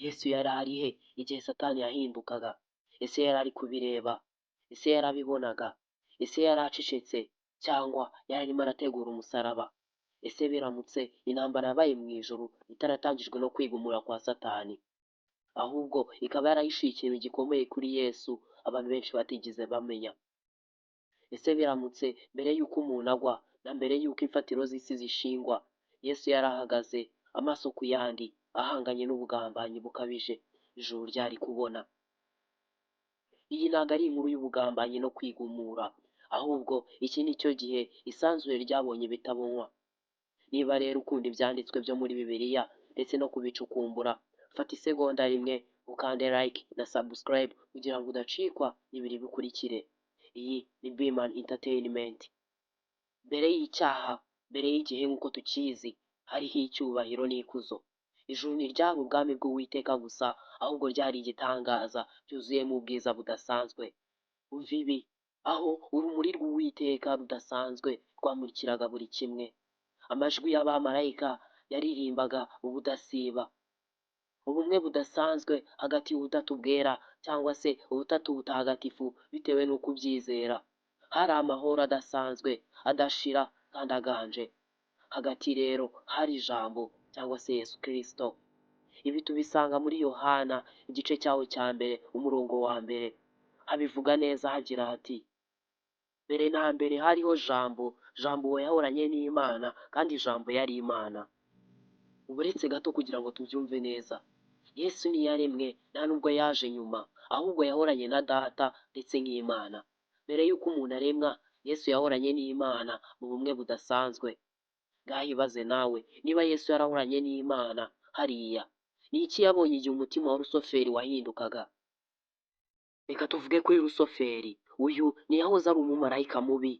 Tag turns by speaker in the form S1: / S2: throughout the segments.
S1: Yesu yari ari he igihe Satani yahindukaga? Ese yari ari kubireba? Ese yarabibonaga? Ese yari acecetse cyangwa yari arimo arategura umusaraba? Ese biramutse intambara yabaye mu ijuru itaratangijwe no kwigumura kwa Satani, ahubwo ikaba yarahishuye ikintu gikomeye kuri Yesu abantu benshi batigeze bamenya? Ese biramutse mbere y'uko umuntu agwa na mbere y'uko imfatiro z'isi zishingwa, Yesu yarahagaze amaso ku yandi ahanganye n'ubugambanyi bukabije ijuru ryari kubona? Iyi ntabwo ari inkuru y'ubugambanyi no kwigumura, ahubwo iki ni cyo gihe isanzure ryabonye ibitabonywa. Niba rero ukunda ibyanditswe byo muri Bibiliya ndetse no kubicukumbura, fata isegonda rimwe ukande like na subscribe kugira ngo udacikwa n'ibiri bukurikire. Iyi ni Biman Entertainment. Mbere y'icyaha, mbere y'igihe nk'uko tukizi, hariho icyubahiro n'ikuzo. Ijuru ntiryari ubwami bw'Uwiteka gusa, ahubwo ryari igitangaza cyuzuyemo ubwiza budasanzwe. Umva ibi, aho urumuri rw'Uwiteka rudasanzwe rwamurikiraga buri kimwe. Amajwi y'abamarayika yaririmbaga ubudasiba. Ubumwe budasanzwe hagati y'ubutatu bwera cyangwa se ubutatu butagatifu bitewe n'uko ubyizera. Hari amahoro adasanzwe, adashira kandi aganje. Hagati rero hari Ijambo cyangwa se Yesu Kristo. Ibi tubisanga muri Yohana igice cyaho cya mbere umurongo wa mbere. Habivuga neza hagira hati: mbere na mbere hariho Jambo, Jambo uwo yahoranye n'Imana kandi Jambo yari Imana. Uretse gato kugira ngo tubyumve neza, Yesu ntiyaremwe, nta nubwo yaje nyuma, ahubwo yahoranye na Data ndetse nk'Imana. Mbere y'uko umuntu aremwa, Yesu yahoranye n'Imana mu bumwe budasanzwe. Ngaho ibaze nawe, niba Yesu yarahoranye n'Imana hariya, ni iki yabonye igihe umutima wa Rusoferi wahindukaga? Reka tuvuge kuri Rusoferi. Uyu ntiyahoze ari umumarayika mubi.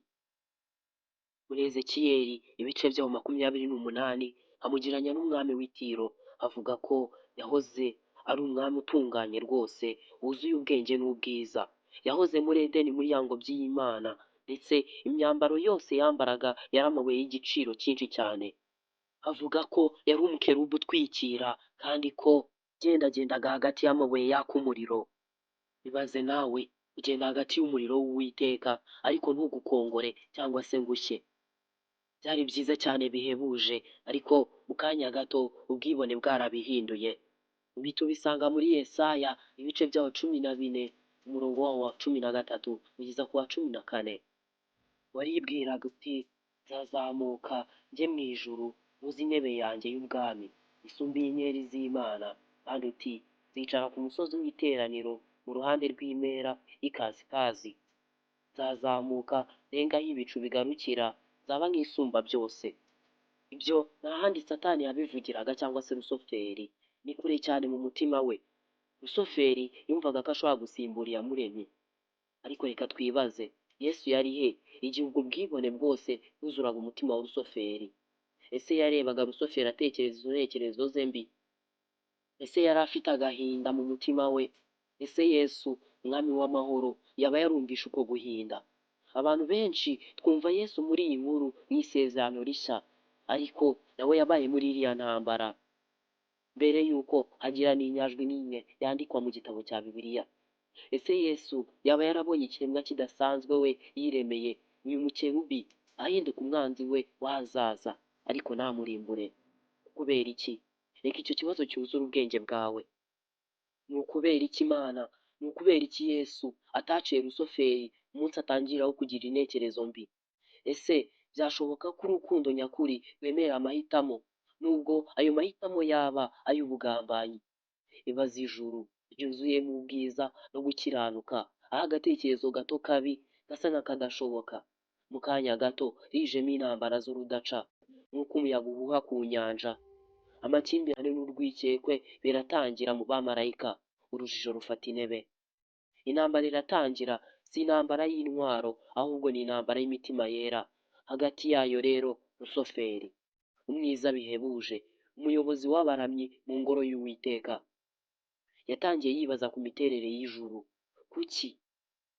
S1: Muri Ezekiyeli ibice byaho 28 amugereranya n'umwami w'i Tiro, avuga ko yahoze ari umwami utunganye rwose, wuzuye ubwenge n'ubwiza. Yahoze muri Edeni muri ya ngobyi y'Imana, ndetse imyambaro yose yambaraga yari amabuye y'igiciro cyinshi cyane. Avuga ko yari umukerubu utwikira kandi ko yagendagendaga hagati y'amabuye yaka umuriro. Ibaze nawe ugenda hagati y'umuriro w'Uwiteka ariko ntugukongore cyangwa se ngo ushye. Byari byiza cyane bihebuje, ariko mu kanya gato ubwibone bwarabihinduye. Ibi tubisanga muri Yesaya ibice byaho 14, umurongo wawo wa 13 kugeza ku wa 14. Waribwiraga uti: nzazamuka njye mu ijuru, nkuze intebe yanjye y'ubwami isumba inyenyeri z'Imana, kandi uti: nzicara ku musozi w'iteraniro mu ruhande rw'impera y'ikasikazi. Nzazamuka ndenge aho ibicu bigarukira, nzaba nk'isumba byose. Ibyo nta handi Satani yabivugiraga cyangwa se Rusoferi, ni kure cyane mu mutima we. Rusoferi yumvaga ko ashobora gusimbura Iyamuremye. Ariko reka twibaze, Yesu yari he igihe ubwo bwibone bwose bwuzuraga umutima wa Rusoferi? Ese yarebaga Rusoferi atekereza izo ntekerezo ze mbi? Ese yari afite agahinda mu mutima we? Ese Yesu, umwami w'amahoro, yaba yarumvishe uko guhinda? Abantu benshi twumva Yesu muri iyi nkuru mu isezerano rishya, ariko nawe yabaye muri iriya ntambara mbere y'uko hagira n'inyajwi n'imwe yandikwa mu gitabo cya Bibiliya. Ese Yesu yaba yarabonye ikiremwa kidasanzwe we yiremeye, uyu mukerubi ahinduka umwanzi we w'ahazaza, ariko ntamurimbure? Kubera iki? Reka icyo kibazo cyuzure ubwenge bwawe. Ni ukubera iki Imana, ni ukubera iki Yesu ataciye Rusoferi umunsi atangiriraho kugira intekerezo mbi? Ese byashoboka ko urukundo nyakuri rwemerera amahitamo, nubwo ayo mahitamo yaba ay'ubugambanyi? Ibaze ijuru ryuzuyemo ubwiza no gukiranuka, aho agatekerezo gato kabi gasa n'akadashoboka. Mu kanya gato rijemo intambara z'urudaca, nk'uko umuyaga uhuha ku nyanja. Amakimbirane n'urwikekwe biratangira mu bamarayika, urujijo rufata intebe. Intambara iratangira, si intambara y'intwaro, ahubwo ni intambara y'imitima yera. Hagati yayo rero Rusoferi, umwiza bihebuje, umuyobozi w'abaramyi mu ngoro y'Uwiteka, yatangiye yibaza ku miterere y'ijuru. Kuki?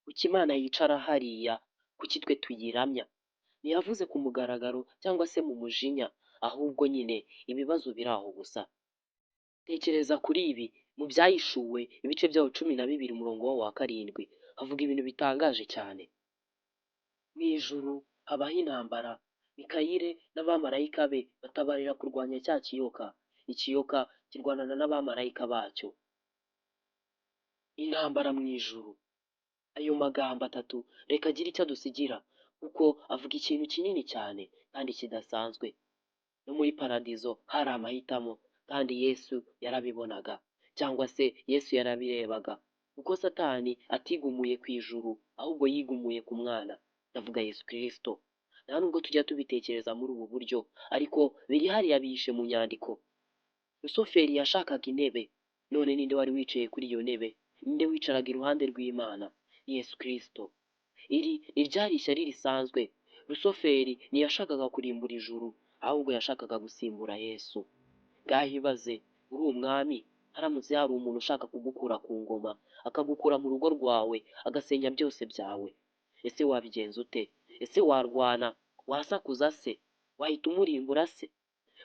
S1: Kuki Imana yicara hariya? Kuki twe tuyiramya? Ntiyavuze ku mugaragaro cyangwa se mu mujinya, ahubwo nyine ibibazo biri aho gusa. Tekereza kuri ibi. Mu Byahishuwe ibice byaho 12 umurongo wa 7 havuga ibintu bitangaje cyane. Mu ijuru habaho intambara, Mikayire n'abamarayika be batabarira kurwanya cya kiyoka, ikiyoka kirwanana n'abamarayika bacyo. Intambara mu ijuru. Ayo magambo atatu reka agire icyo adusigira, kuko avuga ikintu kinini cyane kandi kidasanzwe. No muri paradizo hari amahitamo, kandi Yesu yarabibonaga, cyangwa se Yesu yarabirebaga, kuko Satani atigumuye ku ijuru, ahubwo yigumuye ku mwana, ndavuga Yesu Kristo. Nta nubwo tujya tubitekereza muri ubu buryo, ariko biri hariya bihishe mu nyandiko. Rusuferi yashakaga intebe, none ninde wari wicaye kuri iyo ntebe? Ninde wicaraga iruhande rw'Imana? Yesu Kristo. Iri ntiryari ishyari risanzwe. Rusuferi ntiyashakaga kurimbura ijuru, ahubwo yashakaga gusimbura Yesu. Ngaho ibaze, uri umwami, haramutse hari umuntu ushaka kugukura ku ngoma, akagukura mu rugo rwawe, agasenya byose byawe. Ese wabigenza ute? Ese warwana? Wasakuza se? Wahita umurimbura se?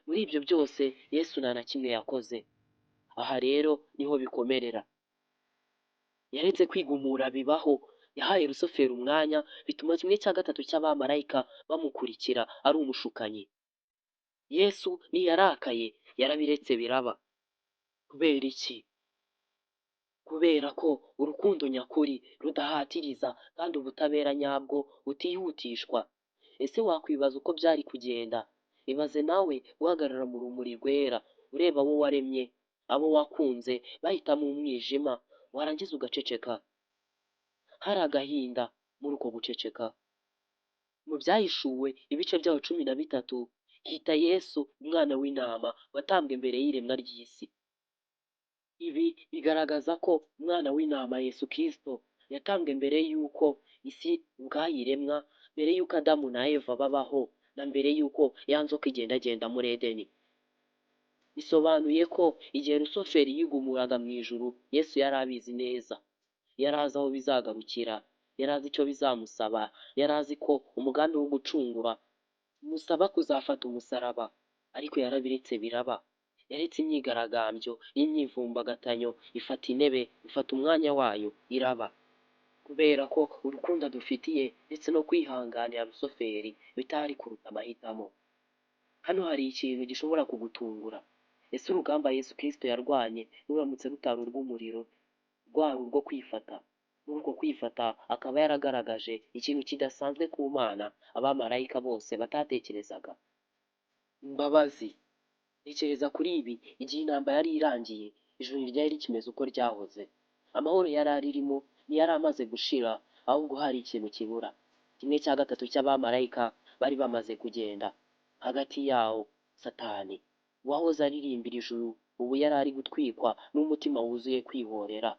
S1: Muri ibyo byose Yesu nta na kimwe yakoze. Aha rero niho bikomerera. Yaretse kwigumura bibaho, yahaye Rusuferi umwanya, bituma 1/3 cy'abamarayika bamukurikira ari umushukanyi. Yesu ntiyarakaye, yarabiretse biraba. Kubera iki? Kubera ko urukundo nyakuri rudahatiriza kandi ubutabera nyabwo butihutishwa. Ese wakwibaza uko byari kugenda? Ibaze nawe guhagarara mu rumuri rwera, ureba abo waremye, abo wakunze, bahitamo umwijima, warangiza ugaceceka. Hari agahinda muri uko guceceka. Mu Byahishuwe ibice byaho 13 hita Yesu umwana w'intama watambwe mbere y'iremwa ry'isi. Ibi bigaragaza ko umwana w'intama Yesu Kristo yatambwe mbere y'uko isi ubwayo iremwa, mbere y'uko Adamu na Eva babaho, na mbere y'uko ya nzoka igendagenda muri Edeni. Bisobanuye ko igihe Rusuferi yigumuraga mu ijuru, Yesu yari abizi neza. Yari azi aho bizagarukira, yari azi icyo bizamusaba, yari azi ko umugambi wo gucungura umusaba kuzafata umusaraba, ariko yarabiretse biraba. Yaretse imyigaragambyo y'imyivumbagatanyo ifata intebe, ifata umwanya wayo, iraba. Kubera ko urukundo adufitiye ndetse no kwihanganira Rusuferi bitari kuruta amahitamo. Hano hari ikintu gishobora kugutungura. Ese urugamba Yesu Kristo yarwanye ruramutse rutari urw'umuriro, rwari urwo kwifata? Muri uko kwifata akaba yaragaragaje ikintu kidasanzwe ku Mana abamarayika bose batatekerezaga. Imbabazi. Tekereza kuri ibi, igihe intambara yari irangiye, ijuru ntiryari rikimeze uko ryahoze. Amahoro yari aririmo ntiyari amaze gushira, ahubwo hari ikintu kibura. 1/3 cy'abamarayika bari bamaze kugenda. Hagati yawo, Satani, uwahoze aririmbira ijuru, ubu yari ari gutwikwa n'umutima wuzuye kwihorera.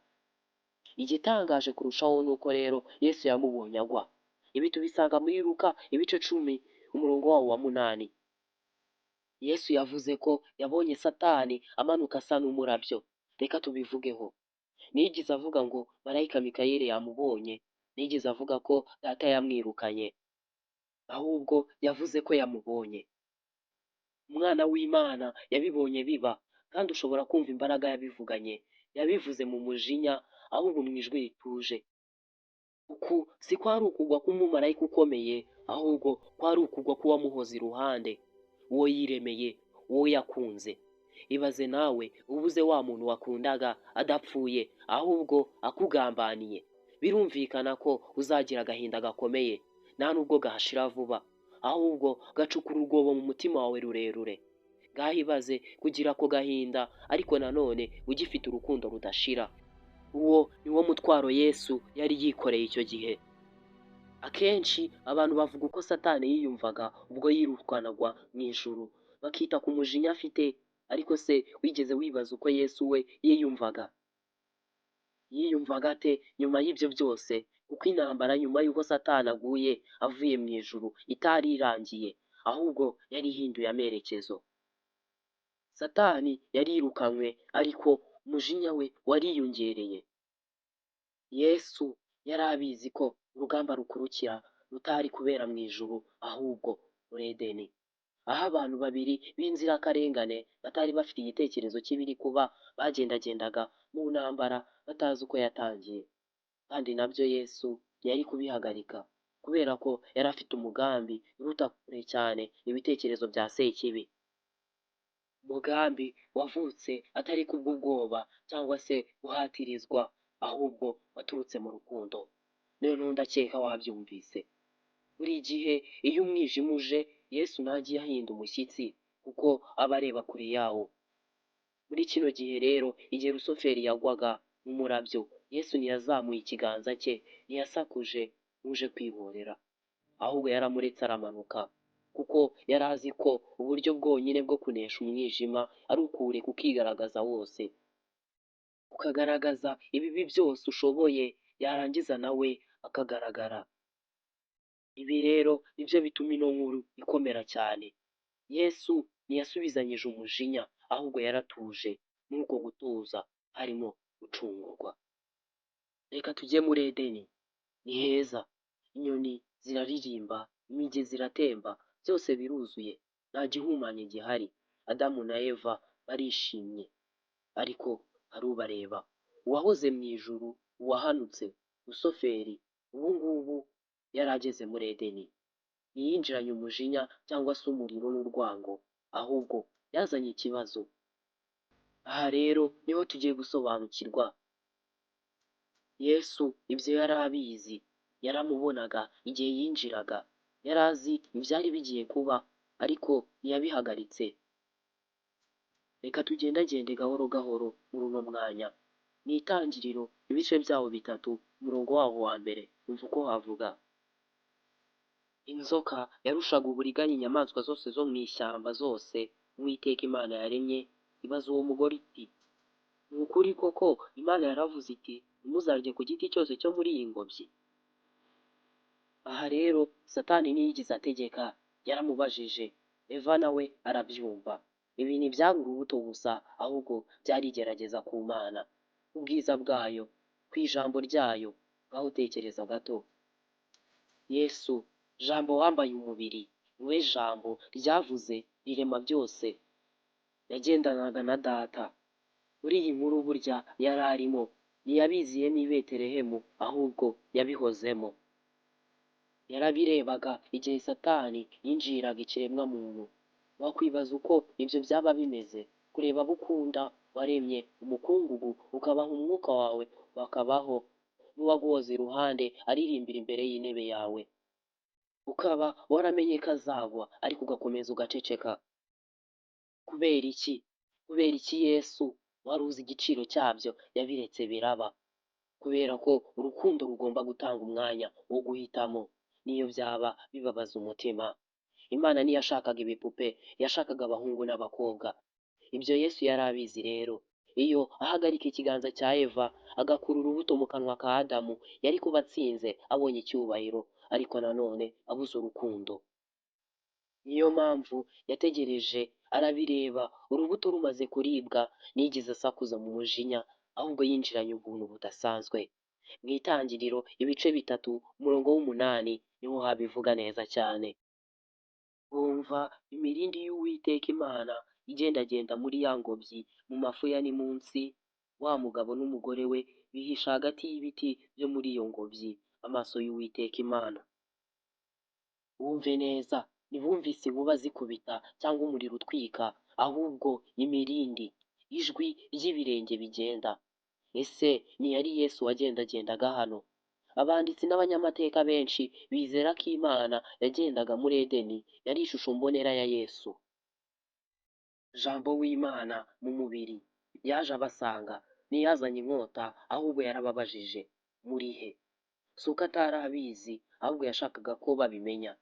S1: Igitangaje kurushaho ni uko rero Yesu yamubonye agwa. Ibi tubisanga muri Luka ibice 10 umurongo wawo wa 8. Yesu yavuze ko yabonye Satani amanuka asa n'umurabyo. Reka tubivugeho. Ntiyigeze avuga ngo marayika Mikayeli yamubonye, ntiyigeze avuga ko data yamwirukanye, ahubwo yavuze ko yamubonye. Umwana w'Imana yabibonye biba, kandi ushobora kumva imbaraga yabivuganye. Yabivuze mu mujinya, ahubwo mu ijwi rituje. Uku si kwari ukugwa k'umumarayika ukomeye, ahubwo kwari ukugwa k'uwamuhoze iruhande, uwo yiremeye, uwo yakunze. Ibaze nawe ubuze wa muntu wakundaga adapfuye, ahubwo akugambaniye. Birumvikana ko uzagira agahinda gakomeye, nta nubwo gahashira vuba, ahubwo gacukura urwobo mu mutima wawe rurerure. Ngaho ibaze kugira ako gahinda, ariko nanone ugifite urukundo rudashira. Uwo ni wo mutwaro Yesu yari yikoreye icyo gihe. Akenshi abantu bavuga uko Satani yiyumvaga ubwo yirukanagwa mu ijuru, bakita ku mujinya afite, ariko se wigeze wibaza uko Yesu we yiyumvaga? Yiyumvaga ate nyuma y'ibyo byose? Kuko intambara nyuma y'uko Satani aguye avuye mu ijuru itari irangiye, ahubwo yari ihinduye amerekezo. Satani yarirukanywe, ariko umujinya we wariyongereye. Yesu yari abizi ko urugamba rukurikira rutari kubera mu ijuru, ahubwo muri Edeni. Aho abantu babiri b'inzirakarengane batari bafite igitekerezo cy'ibiri kuba bagendagendaga mu ntambara batazi uko yatangiye. Kandi nabyo Yesu ntiyari kubihagarika kubera ko yari afite umugambi uruta kure cyane ibitekerezo bya Sekibi. Umugambi wavutse atari kubw'ubwoba cyangwa se guhatirizwa, ahubwo waturutse mu rukundo. Noneho ndakeka wabyumvise. Buri gihe iyo umwijima uje, Yesu ntajya ahinda umushyitsi kuko aba areba kure yawo. Muri kino gihe rero, igihe Rusuferi yagwaga mu murabyo, Yesu ntiyazamuye ikiganza cye, ntiyasakuje uje kwihorera, ahubwo yaramuretse aramanuka, kuko yari azi ko uburyo bwonyine bwo kunesha umwijima ari ukuwureka ukigaragaza wose, ukagaragaza ibibi byose ushoboye, yarangiza nawe akagaragara. Ibi rero nibyo bituma ino nkuru ikomera cyane. Yesu ntiyasubizanyije umujinya, ahubwo yaratuje. Muri uko gutuza harimo gucungurwa. Reka tujye muri Edeni. Ni heza, inyoni ziraririmba, imigezi iratemba, byose biruzuye, nta gihumanye gihari. Adamu na Eva barishimye, ariko hari ubareba. Uwahoze mu ijuru, uwahanutse, Rusuferi, ubu ngubu yari ageze muri Edeni. Ntiyinjiranye umujinya cyangwa se umuriro n'urwango, ahubwo yazanye ikibazo. Aha rero niho tugiye gusobanukirwa. Yesu ibyo yari abizi, yaramubonaga igihe yinjiraga, yari azi ibyari bigiye kuba, ariko ntiyabihagaritse. Reka tugendagende gahoro gahoro muri uno mwanya. Mu itangiriro ibice byawo bitatu, umurongo wawo wa mbere, umva uko havuga. Inzoka yarushaga uburiganya inyamaswa zose zo mu ishyamba zose Uwiteka Imana yaremye, ibaza uwo mugore iti: "Ni ukuri koko Imana yaravuze iti ntimuzarye ku giti cyose cyo muri iyi ngobyi?" Aha rero Satani ntiyigeze ategeka, yaramubajije, Eva nawe arabyumva. Ibi ntibyari urubuto gusa, ahubwo byari igerageza ku Mana, ubwiza bwayo, ku ijambo ryayo. Ngaho tekereza gato. Yesu, Jambo wambaye umubiri, niwe Jambo ryavuze rirema byose. Yagendanaga na Data. Muri iyi nkuru burya yari arimo, ntiyabiziyemo i Betelehemu, ahubwo yabihozemo. Yarabirebaga igihe Satani yinjiriraga ikiremwamuntu. Wakwibaza uko ibyo byaba bimeze, kureba abo ukunda waremye umukungugu ukabaha umwuka wawe bakabaho, n'uwaguhoze iruhande aririmbira imbere y'intebe yawe. Ukaba waramenye ko azagwa ariko ugakomeza ugaceceka. Kubera iki? Kubera iki Yesu wari uzi igiciro cyabyo yabiretse biraba? Kubera ko urukundo rugomba gutanga umwanya wo guhitamo, niyo byaba bibabaza umutima. Imana ntiyashakaga ibipupe, yashakaga abahungu n'abakobwa. Ibyo Yesu yari abizi rero. Iyo ahagarika ikiganza cya Eva agakura urubuto mu kanwa ka Adamu, yari kuba atsinze abonye icyubahiro, ariko nanone abuze urukundo. Niyo mpamvu yategereje arabireba, urubuto rumaze kuribwa, ntiyigeze asakuza mu mujinya, ahubwo yinjiranye ubuntu budasanzwe. Mu itangiriro ibice bitatu, umurongo w'umunani niho habivuga neza cyane. Bumva imirindi y'Uwiteka Imana igendagenda muri ya ngobyi mu mafu ya nimunsi, wa mugabo n'umugore we bihisha hagati y'ibiti byo muri iyo ngobyi amaso y'Uwiteka Imana. Wumve neza, ntibumvise inkuba zikubita cyangwa umuriro utwika, ahubwo imirindi, ijwi ry'ibirenge bigenda. Ese ntiyari Yesu wagendagendaga hano? Abanditsi n'abanyamateka benshi bizera ko Imana yagendaga muri Edeni yari ishusho mbonera ya Yesu. Jambo w'Imana mu mubiri yaje abasanga, ntiyazanye inkota, ahubwo yarababajije: muri he? Si uko atari abizi, ahubwo yashakaga ko babimenya.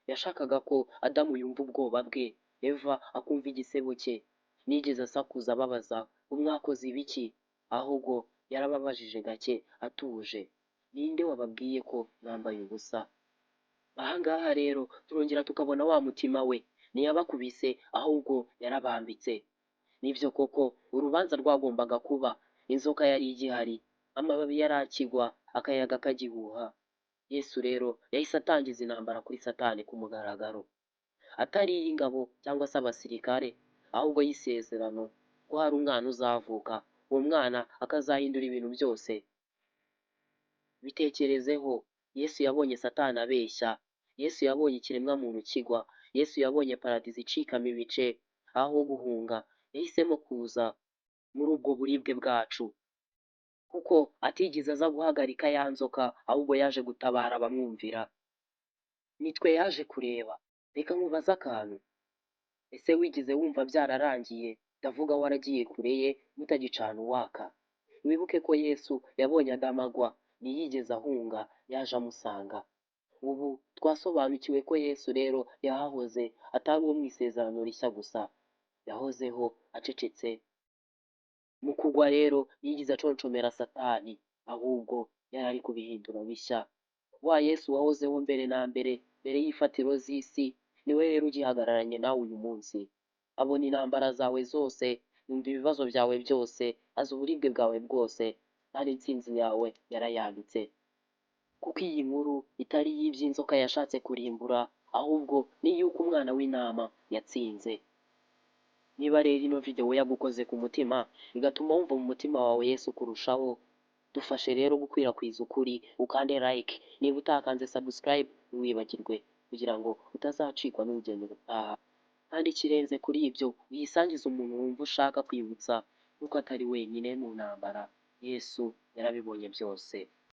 S1: Yashakaga ko Adamu yumva ubwoba bwe, Eva akumva igisebo cye. Ntiyigeze asakuza ababaza ngo mwakoze ibiki, ahubwo yarababajije gake atuje: ninde wababwiye ko mwambaye ubusa? Aha ngaha rero turongera tukabona wa mutima we, ntiyabakubise ahubwo yarabambitse. Nibyo koko urubanza rwagombaga kuba, inzoka yari igihari, amababi yari akigwa, akayaga kagihuha. Yesu rero yahise atangiza intambara kuri Satani ku mugaragaro. atari iy'ingabo cyangwa se abasirikare, ahubwo y'isezerano ko hari umwana uzavuka, uwo mwana akazahindura ibintu byose. Bitekerezeho, Yesu yabonye Satani abeshya, Yesu yabonye ikiremwamuntu kigwa, Yesu yabonye paradizo icikamo ibice, aho guhunga yahisemo kuza muri ubwo buribwe bwacu, kuko atigeze aza guhagarika ya nzoka, ahubwo yaje gutabara abamwumvira. Nitwe yaje kureba. Reka nkubaze akantu. Ese wigeze wumva byararangiye, ndavuga waragiye kure ye mutagicana uwaka? Wibuke ko Yesu yabonye Adamu agwa, ntiyigeze ahunga, yaje amusanga. Ubu twasobanukiwe ko Yesu rero yahahoze, atari uwo mu isezerano rishya gusa, yahozeho acecetse. Mu kugwa rero ntiyigeze aconcomera Satani, ahubwo yari ari kubihindura bishya. Wa Yesu wahozeho mbere na mbere, mbere y'ifatiro z'isi, niwe rero ugihagararanye nawe uyu munsi. Abona intambara zawe zose, yumva ibibazo byawe byose, azi uburibwe bwawe bwose, kandi intsinzi yawe yarayanditse. Kuko iyi nkuru itari iy'iby'inzoka yashatse kurimbura, ahubwo ni iy'uko umwana w'intama yatsinze. Niba rero ino video yagukoze ku mutima, igatuma wumva mu mutima wawe Yesu kurushaho, dufashe rero gukwirakwiza ukuri, ukande like, niba utakanze subscribe ntiwibagirwe, kugira ngo utazacikwa n'urugendo rutaha. Kandi ikirenze kuri ibyo, uyisangize umuntu wumva ushaka kwibutsa kuko atari wenyine mu ntambara, Yesu yarabibonye byose.